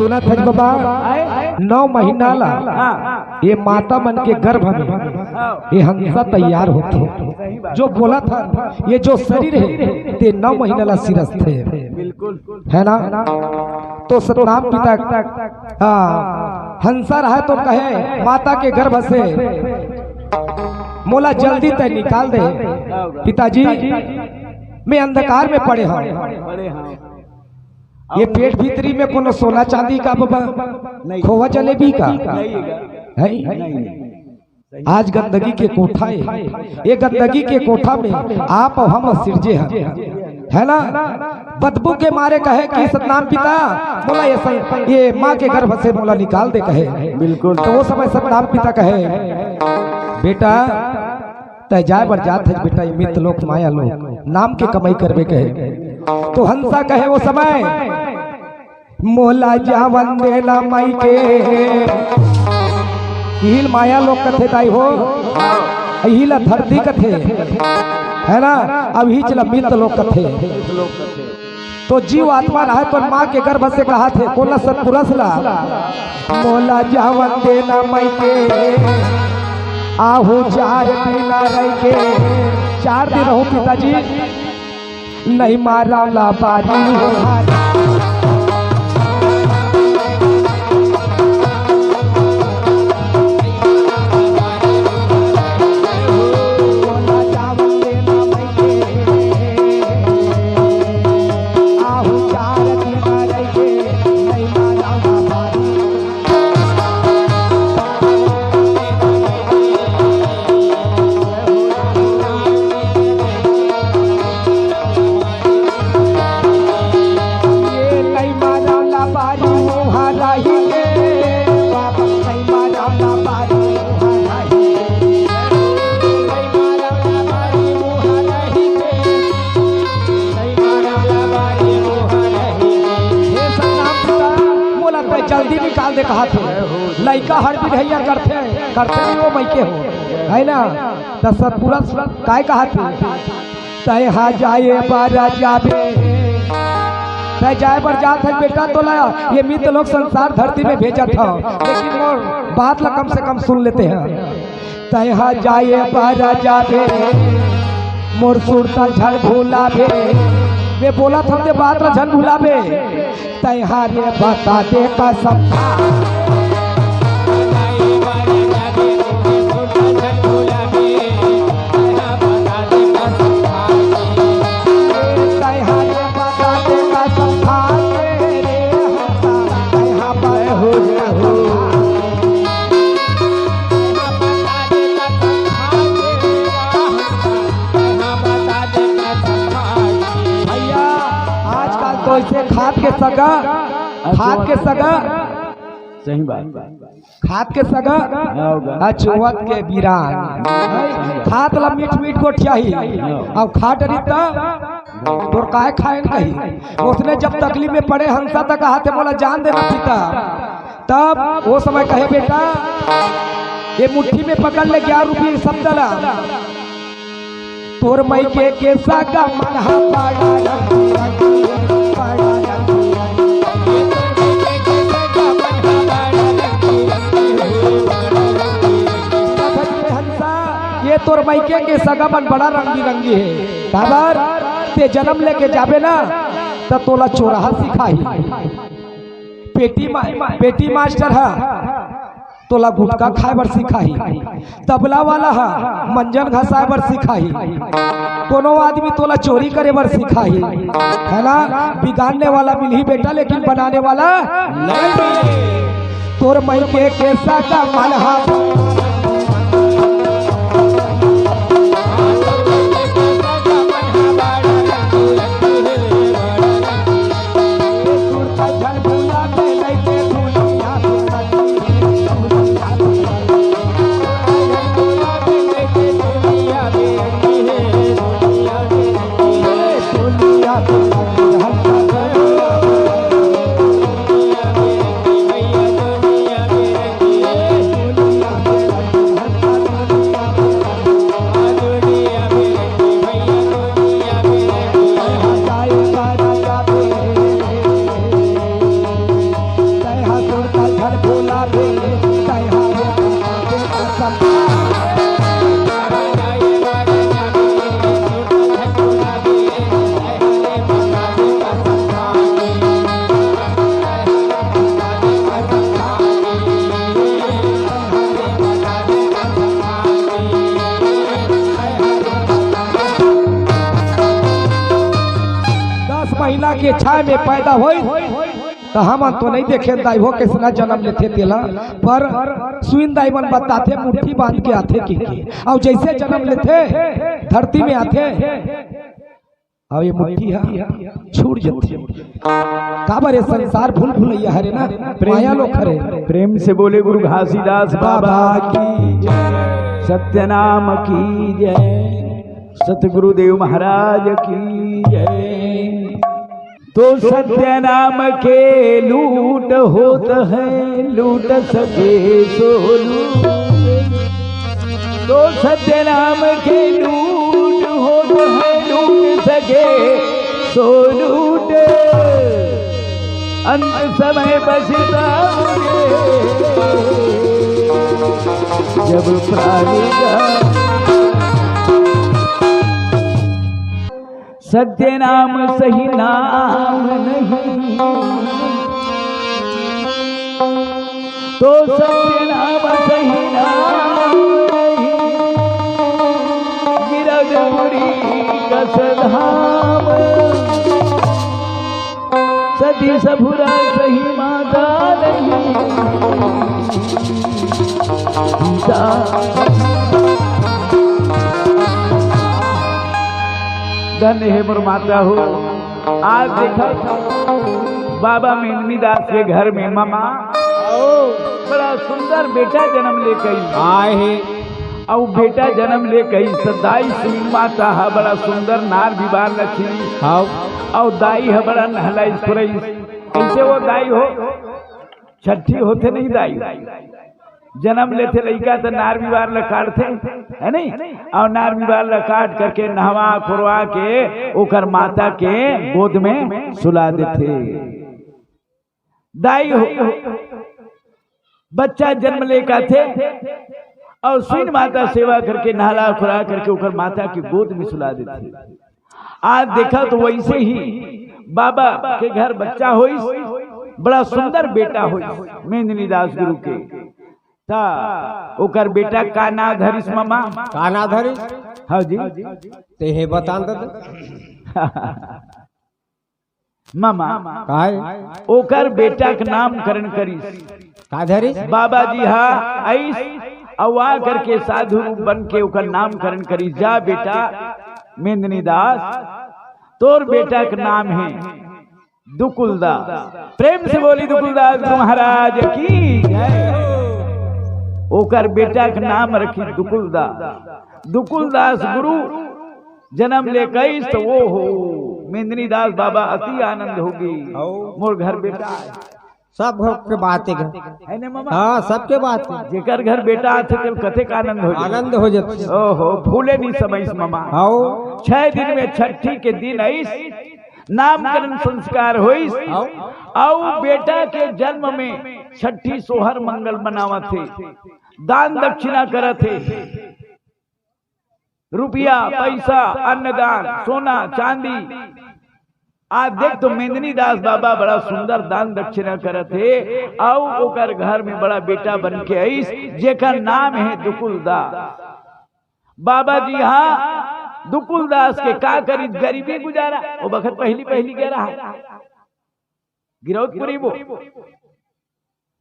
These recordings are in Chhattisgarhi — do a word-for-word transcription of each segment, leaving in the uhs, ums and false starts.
सुनत हस बाबा, आय? नौ महीना ला हाँ। ये माता मन के गर्भ में हाँ। ये हंसा तैयार होथे। सही बात। जो बोलथे, ये जो शरीर हे, ते नौ महीना ला सिरजथे। बिल्कुल। है ना? तो सतनाम पिता, हाँ, हंसा रहे तो कहे माता के गर्भ से, "मोला जल्दी तैं निकाल दे, पिताजी, मैं अंधकार में पड़े हंव।" पड़े हंव। ये पेट भीतरी में कोनो सोना चांदी का बाबा? नहीं। खोवा जलेबी का? नहीं है। है? नहीं, नहीं। आज गंदगी के कोठा हे, ये गंदगी के कोठा में आप अउ हम सिरजे हन, है ना? बदबू के मारे कहे कि "सतनाम पिता, मोला ये सं-, ये माँ के गर्भ से मोला निकाल दे," कहे। बिल्कुल। तो वो समय सतनाम पिता कहे, "बेटा, तैं जाए बर जात हस बेटा, ये मित लोक माया लोक, नाम के कमाई करबे," कहे। तो हंसा कहे वो समय, "मोला जावन देना माई के।" इही ल माया लोक कथे दाई हो, इही ल धरती कथे, है ना? अब इही ल मित लोक कथे। तो जीव आत्मा रहे तो माँ के गर्भ से कहथे, कोन ला? सतपुरुष ला, "मोला जावन देना माई के, आहू चार दिन रहिके।" चार दिन रहूं पिताजी, नहीं मारंव ला बारी। मोला तैं जल्दी निकाल दे कहथे। लइका हर बिरहैया करथे, करथे नहीं वो मइके हो, है ना? त सतपुरुष काय कहथे? तैं हा जाए बर जाबे, तैं जाए बर जात हस बेटा, तोला ये मित लोक संसार धरती में भेजत हंव, लेकिन मोर बात ला कम से कम सुन लेते हैं। तैं हा जाए बर जाबे, मोर सुरता झन भुलाबे। मैं बोलत हंव ते बात ला झन भुलाबे। तैं हा रे बता दे कसम खा। तैं हा रे बता दे कसम खा के रे, तैं हा बता दे कसम खा। भैया, आजकल तो ऐसे खात के सगा, खात के सगा, सही बात। खात के सगा, हाँ, होगा। अछुअत के बिरान। खात ला मीठ मीठ गोठियाही, हाँ। अब खा डरी त तोर काय खाए नहीं। उसने जब तकलीफ में पड़े हंसा त कहथे, "मोला जान देना पिता।" तब वो समय कहे, "बेटा, ये मुट्ठी में पकड़ ले ग्यारह रुपये शब्द ला।" तोर मइके के सगा मन हा बड़ा रंग बिरंगी, बड़ा रंग बिरंगी। हंसा, ये तोर मइके के सगा मन बड़ा रंग बिरंगी हे। काबर? ते जनम लेके जाबे ना, त तोला चोरहा सिखाही। पेटी मा-, पेटी मास्टर ह तोला गुटखा खाए बर सिखाही, तबला वाला ह मंजन घसाए बर सिखाही, कोनो आदमी तोला चोरी करे बर सिखाही, है ना? बिगाड़ने वाला मिलही बेटा, लेकिन बनाने वाला नहीं मिले। तोर मइके के सगा मन हा छाय में पैदा होई, त हमन तो नइ देखेन दाई हो, कइसना जनम लेथे तेला, पर सुइन दाई मन बताथे, मुट्ठी बांध के आथे कहिके। अउ जइसे जनम लेथे, धरती में आथे, अउ ये मुट्ठी ह छूट जथे। काबर ये संसार भूल भुलैया हरे ना, प्रेम माया लोक हरे। प्रेम से बोले गुरु घासीदास बाबा की जय, सत्यनाम की जय, सतगुरुदेव महाराज की जय। तो सत्यनाम के लूट होत है, लूट सके सो लूट। तो सत्यनाम के लूट होत है, लूट सके सो लूट। अंत समय पछताओगे जब प्राणी का। सत्यनाम सही नाम नहीं, तो सत्यनाम सही नाम नहीं। गिरदपुरी कस धाम, सती सभुरा सही माता नहीं। सीता। धन्य हे मोर माता हो। आज देखा बाबा मेंदनी दास के घर में ममा बड़ा सुंदर बेटा जन्म लेके आई। आए हे। अउ बेटा जन्म लेके आई, त दाई सुइन माता ह बड़ा सुंदर नार बिबार ल खिली। हाँ। अउ दाई ह बड़ा नहलाइस खुरइस। कइसे वो दाई हो? छट्ठी होथे नहीं दाई, जनम लेथे लइका त नार बिबार ल काटथे, है नहीं? अउ नार बिबार ल काट करके नहवा खुरवा के ओकर माता के गोद में सुला देथे। दाई हो, बच्चा जन्म लेके आथे अउ सुइन माता सेवा करके नहला खुरा करके ओकर माता के गोद में सुला देथे। आज देखा तो वइसे ही बाबा के घर बच्चा होइस, बड़ा सुंदर बेटा होइस मेंदनी दास गुरु के। त ओकर बेटा का नाव धरिस ममा? का नाव धरिस? हाँ जी। तेहे बता दे। ममा, काय? ओकर बेटा के नामकरण करिस। का धरिस? बाबा जी हा आइस, अउ आ करके साधु रूप बन के ओकर नामकरण करिस। जा बेटा मेंदनी दास, तोर बेटा के नाम हे दुकुल दास। प्रेम से बोली दुकुल दास महाराज की जय। ओकर बेटा के नाम रखी दुकुल दास। दुकुल दास गुरु जनम लेके आइस त ओ हो, मेंदनी दास बाबा अति आनंद होगे। हौ। मोर घर बेटा आय। सब घर के बात हे। है ने ममा? हाँ, सबके बात हे। जेकर घर बेटा आथे, तेल कतेक आनंद हो जाथे। आनंद हो जाथे। ओहो, भूले नहीं समइस ममा। हौ। छह दिन में छठी के दिन आइस, नामकरण संस्कार होइस। हौ। अउ बेटा के जन्म में छठी सोहर मंगल मनावत हे, दान दक्षिणा करत हे। रुपया, पैसा, अन्नदान, सोना, चांदी। आज देख तो मेंदनी दास बाबा बड़ा सुंदर दान दक्षिणा करत हे, अउ ओकर घर में बड़ा बेटा बन के आइस, जेकर नाम हे दुकुल दास। बाबा जी हा दुकुल दास के का करिस, गरीबी गुजारा, ओ बखत पहली पहली गे रहा गिरौदपुरी वो।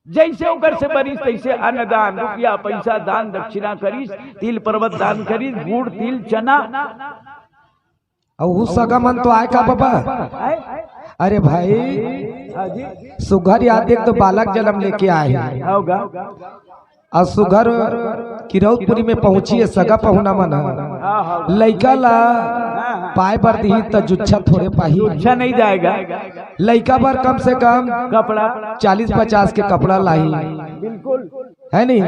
जइसे ओकर से बनिस, तइसे अन्नदान, रुपया, पैसा, दान, दक्षिणा करिस, तिल पर्वत दान करिस, गुड़, तिल, चना। अउ उ सगा मन तो आय का बाबा? आय? अरे भाई, हाँ जी। सुघर याद देख तो बालक जनम लेके आय हे। होगा। अउ सुघर किरौदपुरी में पहुंचिस हे सगा पहुना मन ह। हाँ, हाँ। लइका ला हाँ, हाँ। पाय बर दिही त जुच्छा थोड़े पाही। जुच्छा नहीं जाएगा। लइका बर कम से कम कपड़ा। चालीस पचास के कपड़ा लाही। बिल्कुल। है नहीं?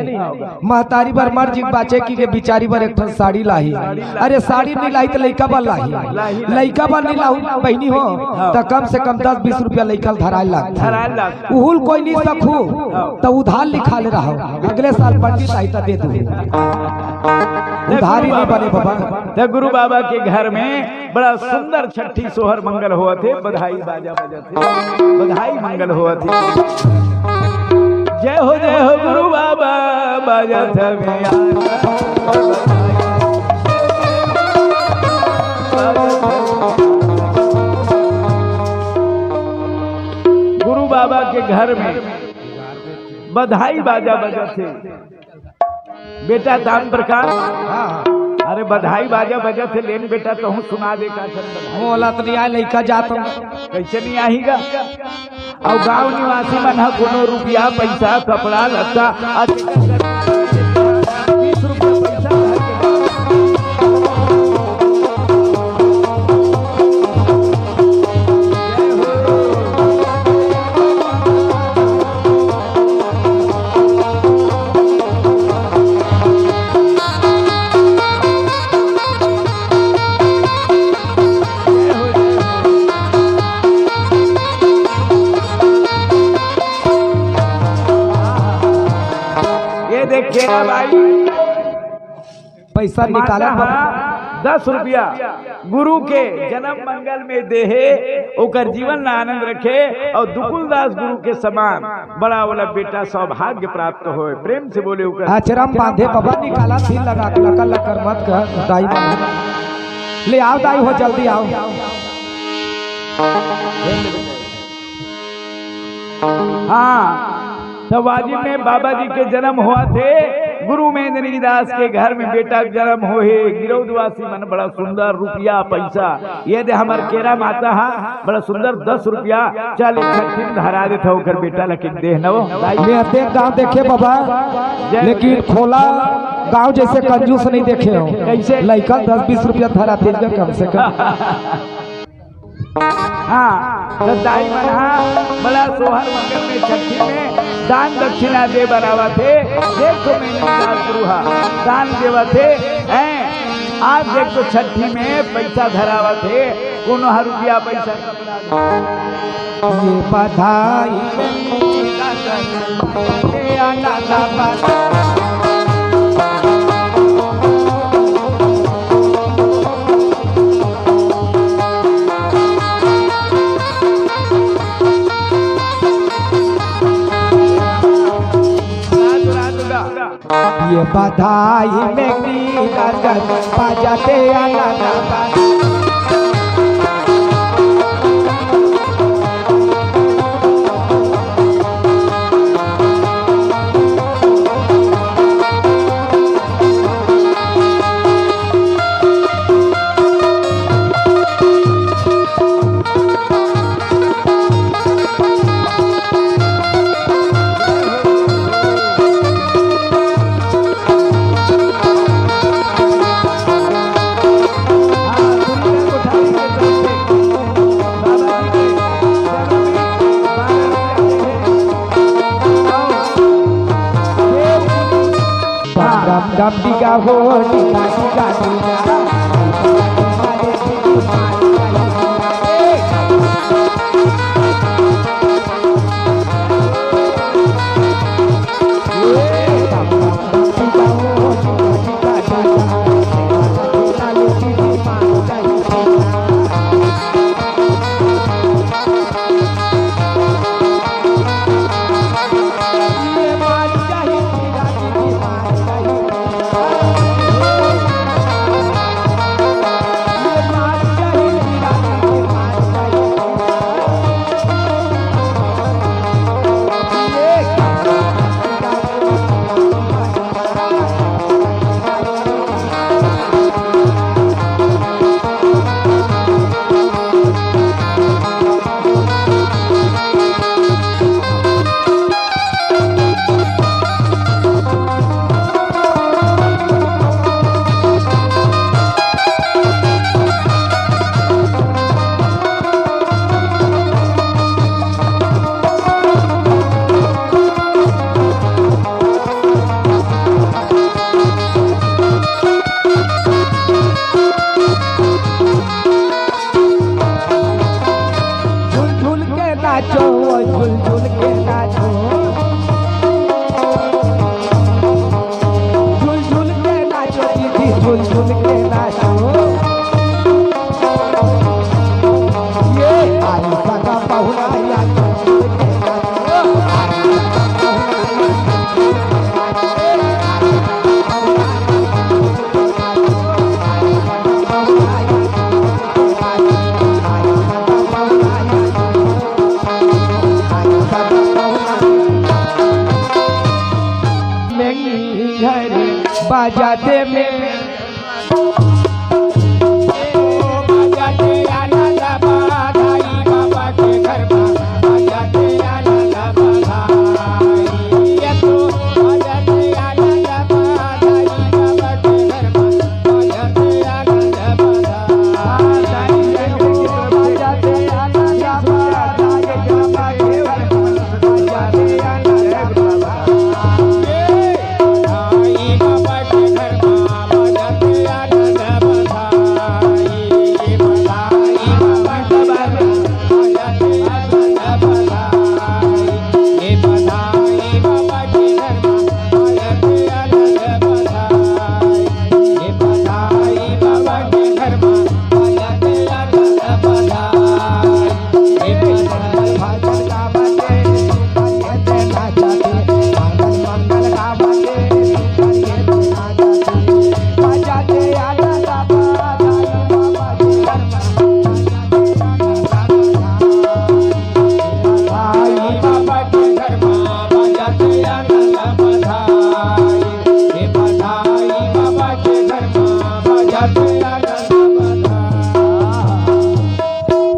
महतारी बर मर जी बाचे कि के बिचारी बर एक ठन साड़ी लाही। अरे साड़ी नहीं लाही त लइका बर लाही। लइका बर नहीं लाहू बहिनी हो, हाँ। त कम से कम दस बीस रुपया लइका ल धराए लाग। धराए लाग। उहुल कोई नहीं सकू, हाँ। त उधार लिखा ले रहा। अगले साल पंडित आई त दे दू। उधारी नहीं बने बाबा। त गुरु बाबा के घर में बड़ा सुंदर छठी सोहर मंगल होवत हे, बधाई बाजा बजत हे, बधाई मंगल होवत हे। जय हो, जय हो गुरु बाबा, बाजत हे भैया। बाबा के घर में बधाई बाजा बजत हे। बेटा दान प्रकाश, हाँ, हाँ। अरे बधाई बाजा बजत हे, लेन बेटा तहूँ सुना दे का छन बधाई। मोला तो नहीं आय, लइका जात हूँ। कैसे नहीं आही गा? अउ गांव निवासी मन ह कोनो रुपया, पैसा, कपड़ा, लत्ता, अच-, बीस रुपया पैसा धर के ये देख के ना भाई, पैसा निकाला माता हा दस रुपया गुरु के जन्म मंगल में देहे, ओकर जीवन ला आनंद रखे। और दुकुलदास गुरु के समान बड़ा वाला बेटा सौभाग्य प्राप्त होए। प्रेम से बोले ओकर। आचरम बांधे बाबा, निकाला दिल लगा के लकर लकर मत कह दाई मन। ले आओ दाई हो, जल्दी आओ। हाँ, तो वाजिब में बाबा जी के जन्म होवत हे, गुरु मेंदरी दास के घर में बेटा के जन्म होहे। गिरौदवासी मन बड़ा सुंदर रुपया पैसा, ये दे हमर केरा माता हा, बड़ा सुंदर दस रुपया चल एक छट्ठी में धरा देत हो, ओकर बेटा ला के देह नवो। मैं अतेक गांव देखे बाबा, लेकिन खोला गांव जैसे कंजूस नहीं देखे हो। कैसे? लइका दस बीस रुपया धरा तेज कम से कम। हाँ, तो दाई मन हा बड़ा सोहर मंगल में छट्ठी में दान दक्षिणा दे बर आवत हे। देख तो मेंदरी दास गुरु हा दान देवत हे, हैं? आज देख तो छट्ठी में पैसा धरावत हे, कोनो हा रुपया पैसा। ये बधाई ये बधाई में नीला रंग बजाते आला ना बा। डम डम डिगा हो, डिगा, डिगा, डिगा। जाते में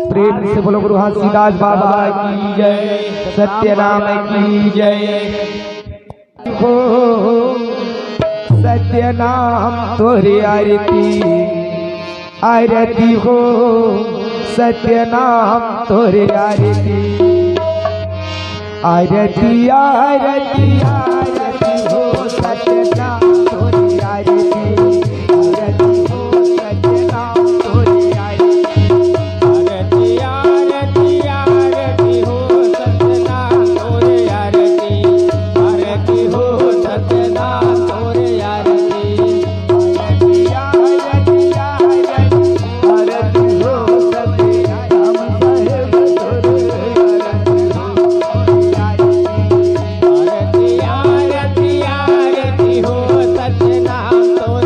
प्रेम से बोलो गुरु घासीदास बाबा की जय, सत्यनाम की जय। हो सत्यनाम तोरे आरती, आरती हो सत्यनाम तोरे आरती, आरती आरती आरती हो सत्यनाम तोरे आरती, आरती हो सत्यनाम तोरे आरती। आरती आरती आरती हो सत्यनाम तोरे आरती, आरती हो सत्यनाम तोरे आरती। आरती आरती आरती, आरती हो सत्यनाम साहेब तोरे आरती। आरती आरती आरती हो सत्यनाम तोरे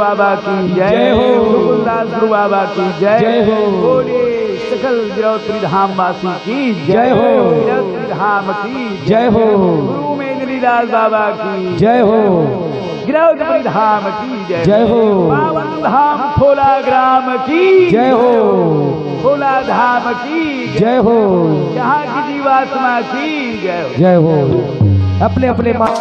बाबा की जय। जय हो। गोकुलदास गुरु बाबा की जय। जय हो। बोलिए सकल गिरौदपुरी धाम वासी की जय। जय हो। गिरौदपुरी धाम की जय हो। गुरु मेदिनीदास बाबा की जय हो। गिरौदपुरी धाम की जय। जय हो। पावन धाम खोला ग्राम की जय हो। खोला धाम की जय हो। यहाँ की जीवात्मा की जय हो। जय हो। अपने अपने मा-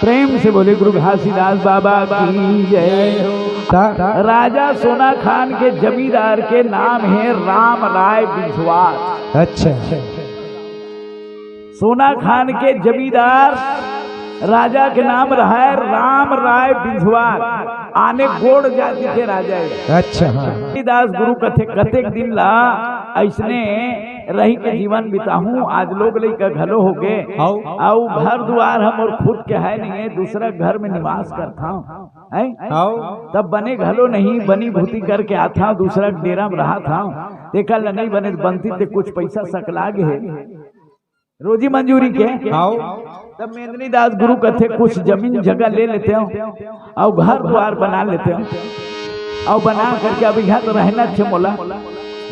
प्रेम से बोले गुरु घासीदास बाबा की जय। ता- राजा सोना खान के जमींदार के नाम है राम राय बिंझवार। अच्छा। सोना खान के जमींदार राजा के नाम रहे राम राय बिंझवार, आने गोंड जाति के राजा हे। अच्छा, हाँ। तुलसीदास गुरु कथे कतेक दिन ला अइसने रहि के जीवन बिताहूं, आज लोग लइका घलो होगे, हाव। अउ घर दुआर हमर खुद के हे नहीं हे, दूसरा घर में निवास करथंव, हैं? हाव। तब बने घलो नहीं, बनी भूती करके आथंव, दूसरा डेरा में रहथंव, तेकर ला नहीं बने बनती ते कुछ पैसा सकला गे हे। रोजी मंजूरी के। हाव। तब मेदिनीदास गुरु कथे, कुछ जमीन जगह ले लेतेंव अउ घर दुआर बना लेतेंव अउ बना करके अब इहाँ तो रहना छे मोला।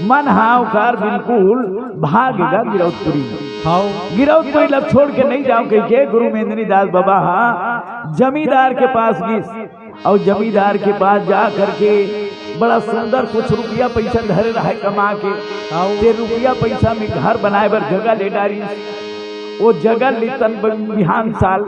मन हा ओकर बिल्कुल भागे गा गिरौदपुरी में। हाव। गिरौदपुरी ला छोड़ के नहीं जांव कहिके गुरु मेदिनीदास बाबा हा जमींदार के पास गिस। अउ जमींदार के पास जा करके बड़ा सुंदर कुछ रुपया पैसा धरे रहे कमा के, अउ ते रुपया पैसा में घर बनाए बर जगह ले डारिस। वो जगह लेतन ब-, बिहान साल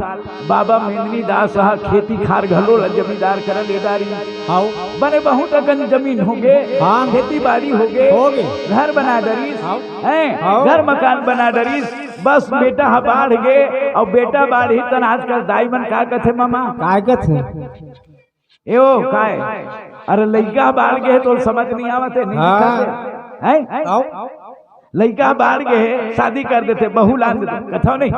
बाबा मेदिनीदास ह खेती खार घलो ला जमींदार करा ले डारिस। हाव। बने बहुत अकन जमीन होगे, हाँ। खेती बाड़ी होगे, होगे। घर बना डारिस, हाव। हैं? हाव। घर मकान बना डारिस। बस बेटा ह बाढ़ गे, अउ बेटा बाढ़ही तन आजकल दाई मन का कथे मामा? काय कथे? ए ओ, काय? अरे लइका बाढ़ गे हे तो समझ नहीं आवत हे, नहीं हाँ। दिखत हे। हैं? आओ। लइका बाढ़ गे हे, शादी कर देथे, बहू लान देथे, कथो नहीं?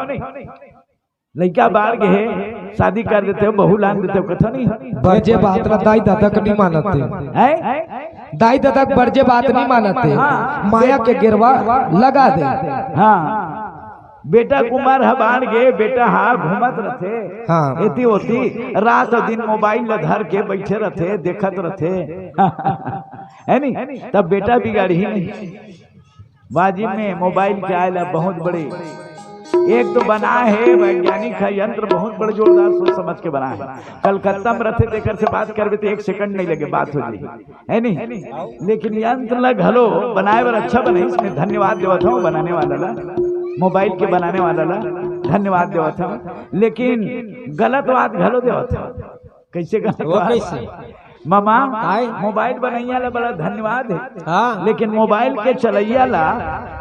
लइका बाढ़ गे हे, शादी कर देथे, बहू लान देथे, कथो नहीं? बरजे बात ला दाई ददा के नहीं मानत हे। हैं? दाई ददा के बरजे बात नहीं मानत हे। हाँ। माया के गेरवा लगा दे। हाँ। बेटा के उमर ह बाढ़ गे, बेटा हा घूमत रथे। हाँ। एती ओती रात दिन मोबाइल ल धर के बइठे रथे, देखत रथे। हे नी? तब बेटा बिगाड़ही नहीं। बाजी में मोबाइल के आए ला बहुत बड़े, एक तो बना हे वैज्ञानिक ह यंत्र, बहुत बड़े जोरदार सोच समझ के बना हे। कलकत्ता में रथे, तेकर से बात करबे तो एक सेकंड नहीं लगे, बात हो जाही। हे नहीं? लेकिन यंत्र ला घलो बनाए बर अच्छा बने, इसमें धन्यवाद देवत हंव बनाने वाला ला, मोबाइल के बनाने वाला ला धन्यवाद देवत हंव, लेकिन गलत बात घलो देवत हंव। कइसे गलत वो बात? कइसे? मामा, काय? मोबाइल बनइया ला बड़ा धन्यवाद हे, हाँ। लेकिन मोबाइल के चलइया ला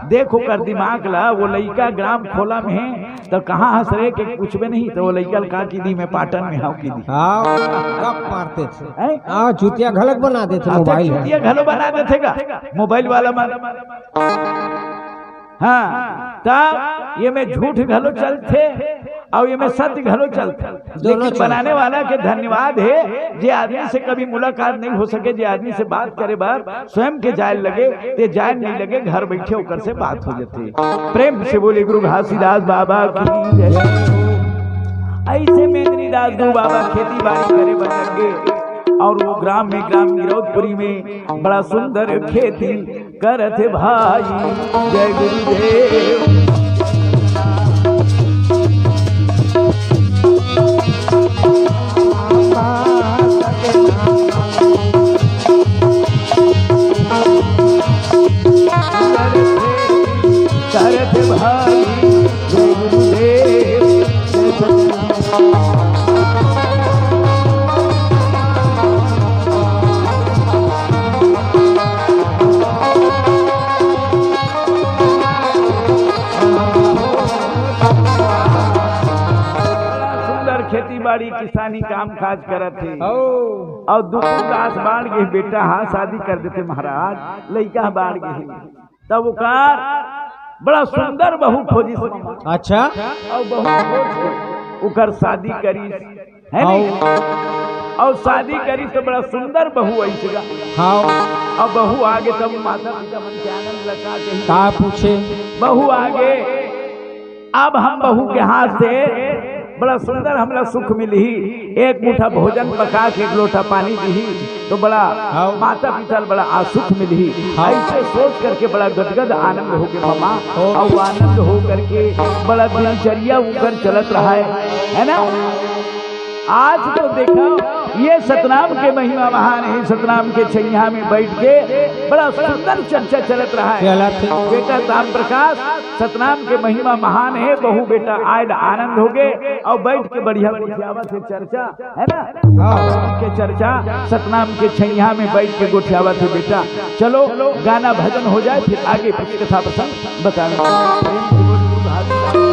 देख, ओकर दिमाग ला, वो लइका ग्राम खोला में हे, त कहाँ हंस रे के पूछबे नहीं, त वो लइका ल का की दी, मैं पाटन में हंव की दी। हाँ, गप मारथे। हैं? हाँ, चुतिया घलक बना देथे अच्छा, मोबाइल में। चुतिया घलो बना देथे गा मोबाइल वाला मन। हाँ, तब ये में झूठ घलो चलथे अउ ये में सत्य घलो चलथे। दोनों लेकिन चलथे। बनाने वाला के धन्यवाद हे, जे आदमी से कभी मुलाकात नहीं हो सके, जे आदमी से बात करे बर स्वयं के जाए लगे, ते जाए नहीं लगे, घर बइठे ओकर से बात हो जाथे। प्रेम से बोले गुरु घासीदास बाबा की जय। दादू बाबा खेती बाड़ी करे बर लग गे अउ वो ग्राम में, ग्राम गिरौदपुरी में बड़ा सुंदर खेती करत हे भाई। जय गुरुदेव। करत हे भाई, जय गुरुदेव, जय सतनाम। बड़ा सुंदर खेती बाड़ी किसानी काम काज करत हे। अउ दुख उदास बाढ़ गे बेटा, हाँ, शादी कर देते महाराज, लइका बाढ़ गे। तब ओकर बड़ा सुंदर बहू खोजिस मामा। अच्छा। अउ बहू खोज के ओकर शादी करिस, है नहीं? अउ शादी करिस तो बड़ा सुंदर बहू आइस गा। हाँ। अउ बहू आगे तब माता पिता मन के आनंद लगा के का पूछे? बहू आगे अब हम बहू के हाथ से बड़ा सुंदर हमला सुख मिलही, एक मुठा भोजन पका के एक लोटा पानी दीही तो बड़ा हाँ। माता पिता ल बड़ा आसुख मिलही। हाँ। ऐसे सोच करके बड़ा गदगद आनंद होके मामा, हाँ। अउ आनंद हो करके बड़ा दिनचर्या उकर चलत रहा है, है ना? आज तो देखो, ये सतनाम के महिमा महान है। सतनाम के छैया में बैठ के बड़ा सुंदर चर्चा चलत रहा है। चलत है। बेटा राम प्रकाश सतनाम के महिमा महान है। बहू बेटा आयल आनंद हो गए अउ बैठ के बढ़िया गोठियावत हे चर्चा, है ना? हाँ। के चर्चा सतनाम के छैया में बैठ के गोठियावत हे बेटा। चलो गाना भजन हो जाए, फिर आगे पीछे कथा प्रसंग बताएंगे। प्रेम से बोलो गुरु भागवत।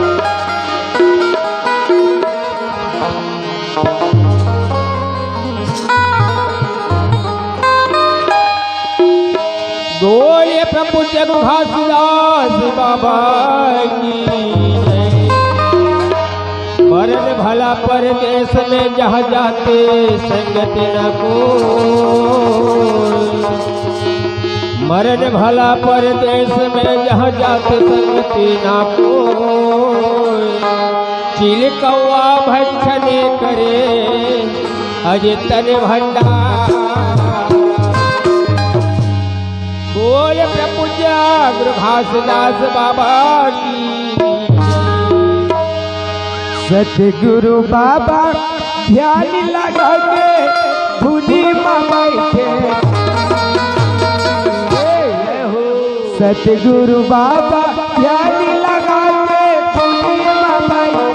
बोले प्रभु जब घासीदास बाबा की जय। मरन भला परदेस में जहाँ जाते संगति न को। मरन भला परदेस में जहाँ जाते संगति न को। चिलकौआ भक्षणे करे अज तन भंडार। बोल प्रभु पूज्य गुरु घासीदास बाबा की। सतगुरु बाबा ध्यान लगा के धुनी में बैठे। सतगुरु बाबा ध्यान लगा के धुनी में बैठे।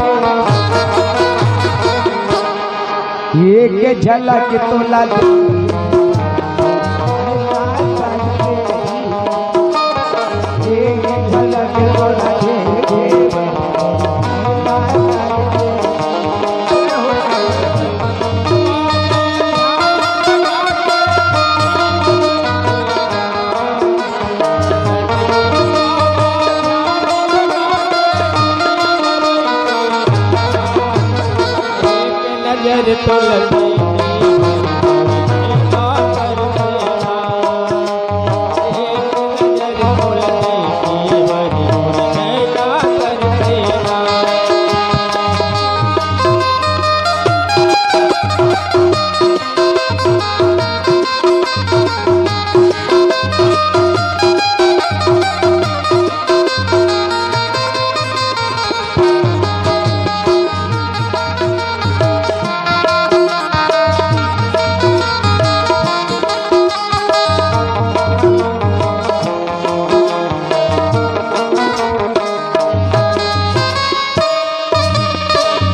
एक झलक तोला दे। एक झलक तोला दे। नजर तो लगी।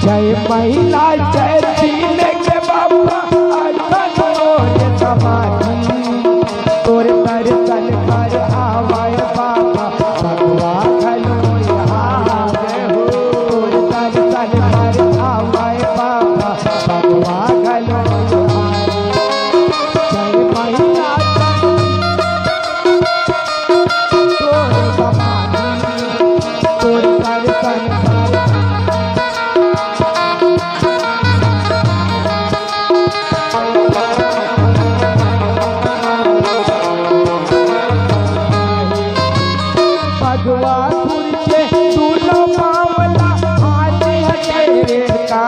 जय महिला जय दिन के बाबा, अखन मोर समाधि। तोर दर्शन पर आवे बाबा, भगवा घलो आवे हो। तोर दर्शन पर आवे बाबा, भगवा घलो आवे। जय महिला जय तोर समाधि, तोर दर्शन पर। भगवान के दूनो पावला हाथ हटे का।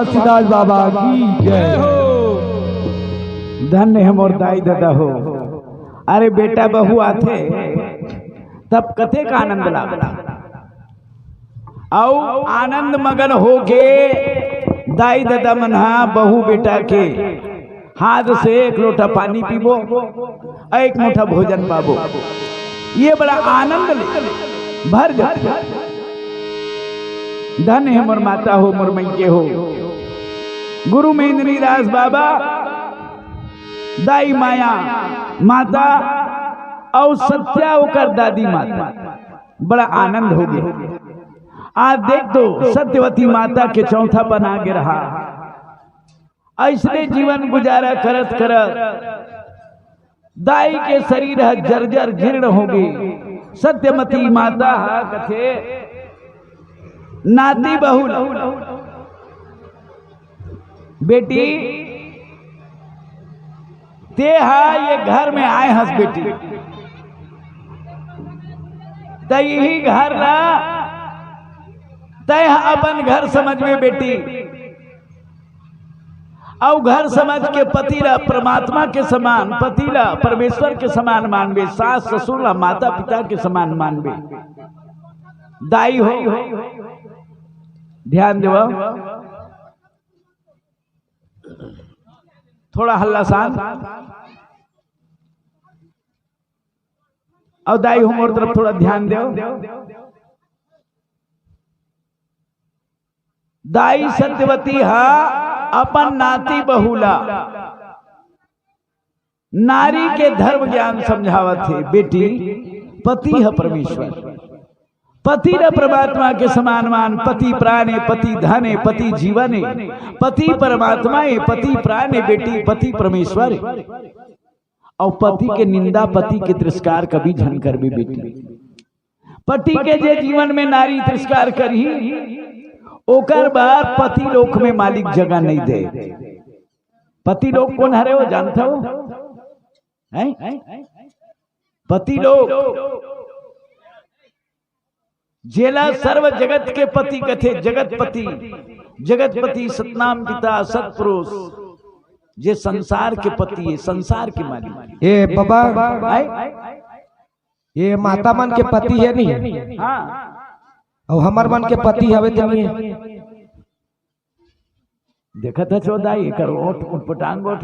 तुलसीदास बाबा की जय। धन्य हे मोर दाई ददा हो। अरे बेटा बहू आथे तब कतेक आनंद लागथे। अउ आनंद मगन होके दाई ददा मन हा बहू बेटा के हाथ से एक लोटा पानी पीबो, एक मुठा भोजन पाबो, ये बड़ा आनंद ले भर जाथे। धन्य हे मोर माता हो, मोर मइके हो। गुरु मेंदरी दास बाबा, दाई माया माता अउ सत्या ओकर दादी माता, बड़ा आनंद हो गे। आज देख तो सत्यवती माता के चौथापन आ गे रहा। अइसने जीवन गुजारा करत करत दाई के शरीर ह जर्जर जीर्ण हो गे। सत्यवती माता ह कथे, नाती बहू ल, बेटी, ते ह ये घर में आए हस बेटी, त यही घर ला तय ह अपन घर समझबे बेटी। अउ घर समझ के पति ला परमात्मा के समान, पति ला परमेश्वर के समान मानबे, सास ससुर ला माता पिता के समान मानबे। दाई हो, ध्यान देवा, थोड़ा हल्ला शांत। अउ दाई हो मोर तरफ थोड़ा ध्यान देव। दाई सत्यवती हा अपन नाती बहू ला नारी के धर्म ज्ञान समझावत हे, बेटी, पति ह परमेश्वर, पति ल परमात्मा के समान मान, पति प्राण ए, पति धन ए, पति जीवन ए, पति परमात्मा ए, पति प्राण ए, बेटी, पति परमेश्वर ए। अउ पति के निंदा, पति के तिरस्कार कभी झन करबे बेटी। पति के जे जीवन में नारी तिरस्कार करही, ओकर बर पति लोक में मालिक जगह नहीं दे। पति लोक कोन हरे हो, जानत हो? हैं? पति लोक, जेला सर्व जगत के पति कथे, जगतपति, जगतपति सतनाम पिता सतपुरुष, जे संसार के पति हे, संसार के मालिक। ए बाबा, हैं? ये माता मन के पति हे नहीं? हाँ। अउ हमर मन के पति हवे ते नहीं हे? देखत हस ओ दाई, एकर ओठ, उटपटांग ओठ।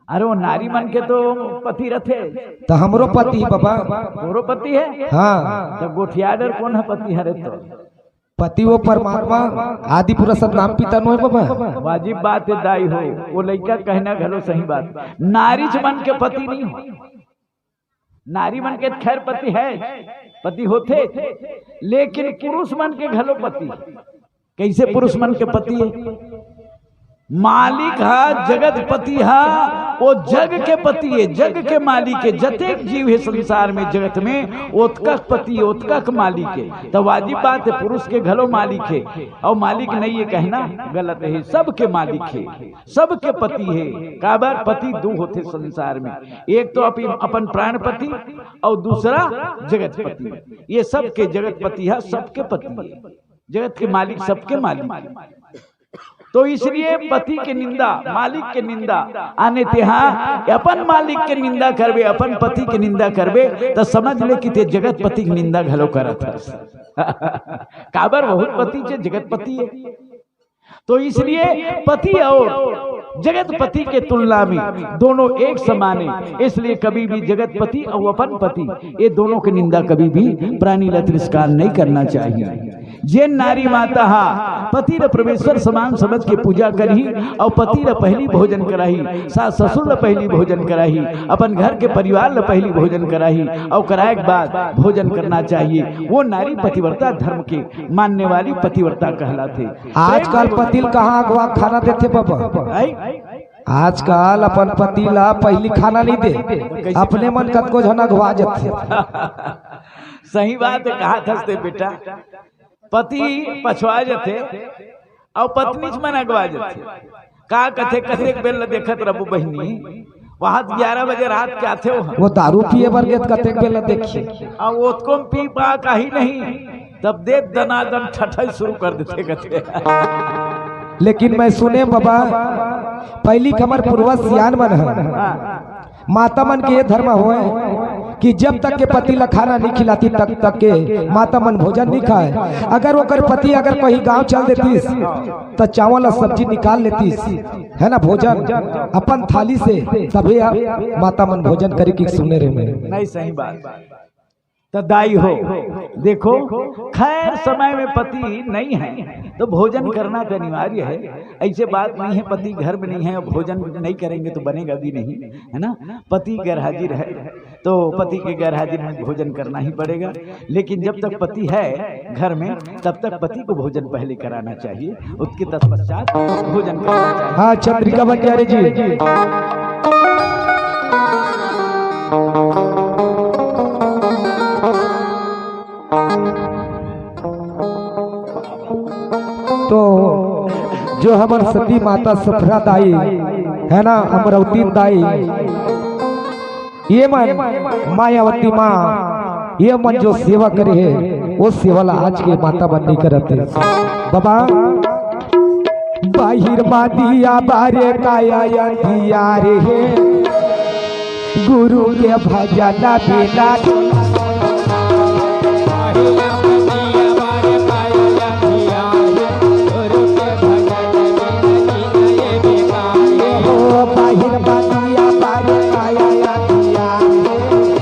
अरे, वो नारी मन के तो पति रथे। त हमरो पति हे, बाबा। तोरो पति हे? हाँ। त गोठिया डर कोन ह पति हरे तो? पति वो परमात्मा आदि पुरुष सतनाम पिता नो हे, बाबा। वाजिब बात हे दाई हो, वो लइका कहना घलो सही बात। नारीच मन के पति नहीं हो। नारी मन के खैर पति हे, पति होथे, लेकिन पुरुष मन के घलो पति। कइसे पुरुष मन के पति हे? मालिक ह, जगतपति ह, वो जग के पति हे, जग के मालिक हे। जतेक जीव हे संसार में, जगत में, ओतका के पति, ओतका के मालिक हे। त वाजिब बात हे, पुरुष के घलो मालिक हे, अउ मालिक नहीं हे कहना गलत हे, सबके मालिक हे। सबके पति हे। काबर? पति दू होथे संसार में, एक तो अपी-, अपन प्राणपति अउ दूसरा जगतपति। ये सबके जगतपति ह, सबके पति हे। जगत के मालिक, सबके मालिक हे। तो इसलिए पति के निंदा, मालिक के निंदा, आने तेहा अपन मालिक के निंदा करबे, अपन पति के निंदा करबे, त समझ ले कि ते जगतपति के निंदा घलो करत हस। काबर? बहुत पति हे, जगतपति हे। तो इसलिए पति अउ जगतपति के तुलना में दोनों एक समान हे, इसलिए कभी भी जगतपति अउ अपन पति, ये दोनों के निंदा कभी भी प्राणी ला तिरस्कार नहीं करना चाहिए। जेन नारी माता हा पति ल परमेश्वर समान समझ के पूजा करही अउ पति ल पहिली भोजन कराही, सास ससुर ल पहिली भोजन कराही, अपन घर के परिवार ल पहिली भोजन कराही अउ कराए के बाद भोजन करना चाहिए, वो नारी पतिव्रता धर्म के मानने वाली पतिव्रता कहलाथे। आजकल पति ल कहाँ अगवा खाना देथे बाबा? आई? आजकल अपन पति ला पहिली खाना नहीं दे, अपने मन कतको झन अगवा जथे। सही बात हे, कहा थस ते बेटा, पति पछवा जथे अउ पत्नीच मन अगवा जथे। का कथे, कतेक बेर ल देखत रबो बहिनी, वहां ग्यारह बजे रात के आथे हो। वो दारू पिए बर गेत कतेक बेर ल देखी। अउ ओतको म पी पा काही नहीं, तब दे दनादन ठठई शुरू कर देथे कथे। लेकिन मैं सुने बाबा, पहिली के हमर पूर्वज सियान मन ह, हाँ। माता मन के ये धर्म होय कि जब तक के पति ला खाना नहीं खिलाती, तब तक के माता मन भोजन नहीं खाय। अगर ओकर पति अगर कहीं गांव चल देतिस, त चावल अउ सब्जी निकाल लेतिस, है ना, भोजन अपन थाली से, तभे माता मन भोजन करे के सुने रहे मैं। नहीं, सही बात। त दाई हो, देखो, खैर समय में पति नहीं है तो भोजन करना तो अनिवार्य है। ऐसे बात नहीं है पति घर में नहीं है, भोजन नहीं करेंगे तो बनेगा भी नहीं, है ना? पति गैर हाजिर है तो पति के गैर हाजिर में भोजन करना ही पड़ेगा। लेकिन जब तक पति है घर में, तब तक पति को भोजन पहले कराना चाहिए, उसके तत्पश्चात भोजन करना चाहिए। हाँ, चंद्रिका बंजारे जी। तो जो हमर सती माता सफरा दाई है ना, अमरौती दाई, ये मन मायावती माँ, ये मन जो सेवा करे है, वो सेवा ला आज के माता मन नहीं करत है। बाबा, बाहिर मा दिया बारे काया अंधियारे हे, गुरु के भजन बिना। ओ बाहिर मा दिया बारे काया अंधियारे हे।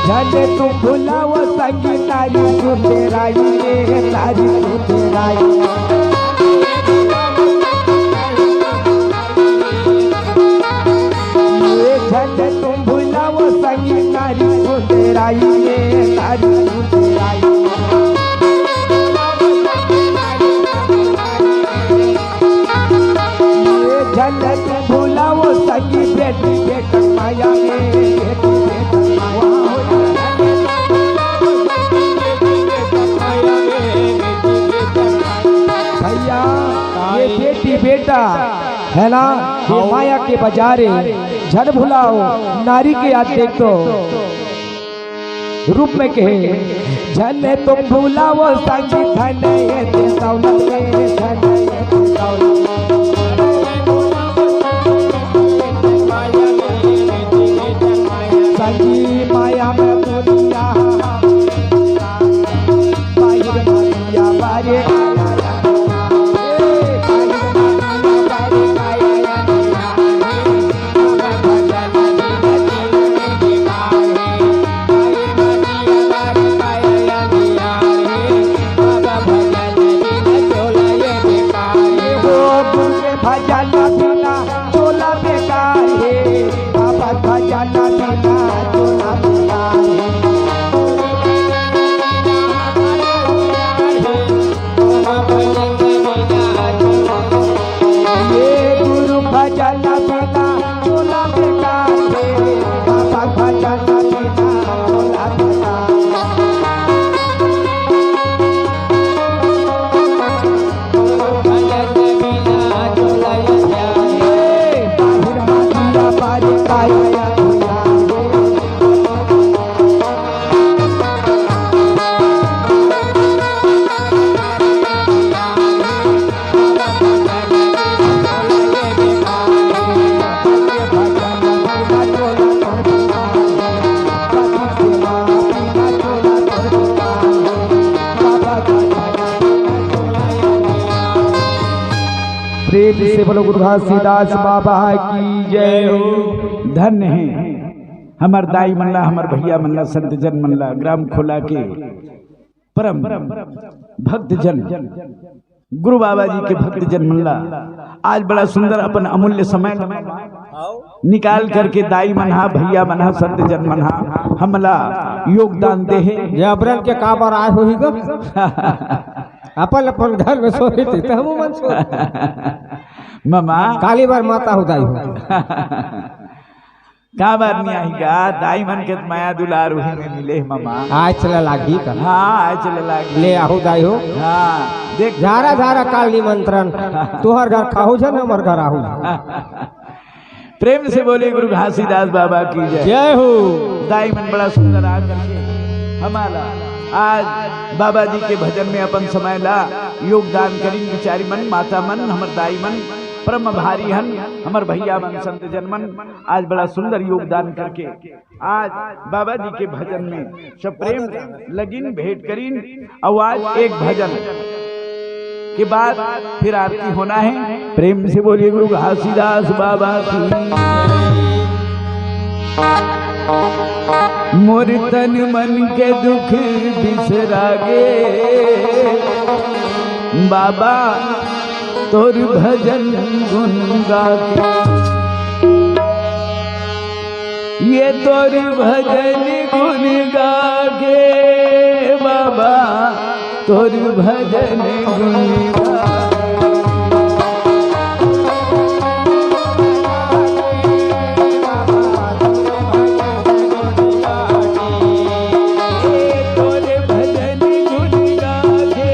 जाने तुम भुलाओ संगी नारी सुंदराई रे, नारी सुंदराई। ये जाने तुम भुलाओ संगी नारी सुंदराई रे, नारी सुंदराई। ये झलक भुलाओ सखी बेटी बेटन माया में, बेटी बेटन माया। भैया, ये बेटी बेटा है ना, ये माया के बाजार है, झन भुलाओ नारी के याद देख तो। रूप में कहे, झन तुम भुलाओ संगी धन ये दौलत रे, धन ये दौलत। संगी माया में दुनिया, बाहिर माया बारे। भजन बिना चोला बेकार हे, बाबा भजन बिना चोला बेकार हे। ये गुरु भजन बिना चोला बेकार हे, बाबा भजन बिना चोला बेकार। से बोलो गुरु घासीदास बाबा की जय हो। धन्य हे हमर दाई मन ला, हमर भैया मन ला, संत जन मन ला, ग्राम खोला के परम भक्त जन, गुरु बाबा जी के भक्त जन मन ला आज बड़ा सुंदर अपन अमूल्य समय निकाल करके दाई मन हा, भैया मन हा, संत जन मन हा हमला योगदान दे हे। ये अबरन के काबर आए होही ग? अपन अपन घर में सोहित हे, त हमू मन सोहित। ममा। काली बार माता हो दाई हो। काबर नइ आही गा, दाई मन के त मया दुलार उही में मिले हे ममा। आए चला लागी का? हाँ, आए चला लागी। ले आहू दाई हो। हाँ, देख। झारा झारा काल निमंत्रण, तुहर घर खाहू झन, हमर घर आहू। प्रेम से बोलिए गुरु घासीदास बाबा की जय। जय हो। दाई मन बड़ा सुंदर आ करके हमला आज बाबा जी के भजन में अपन समय ला योगदान करिन। बिचारी मन, माता मन, हमर दाई मन परम आभारी हन, हमर भैया मन, संत जन मन आज बड़ा सुंदर योगदान करके आज बाबा जी के भजन में सब प्रेम लगिन, भेंट करिन। अउ आज एक भजन के बाद फिर आरती होना हे। प्रेम से बोलिए गुरु घासीदास बाबा की। मोर तन मन के दुख बिसरा गे बाबा, तोर भजन गुन गा के। ये तोर भजन गुन गा के बाबा, तोर भजन गुन गा के। ये तोर भजन गुन गा के।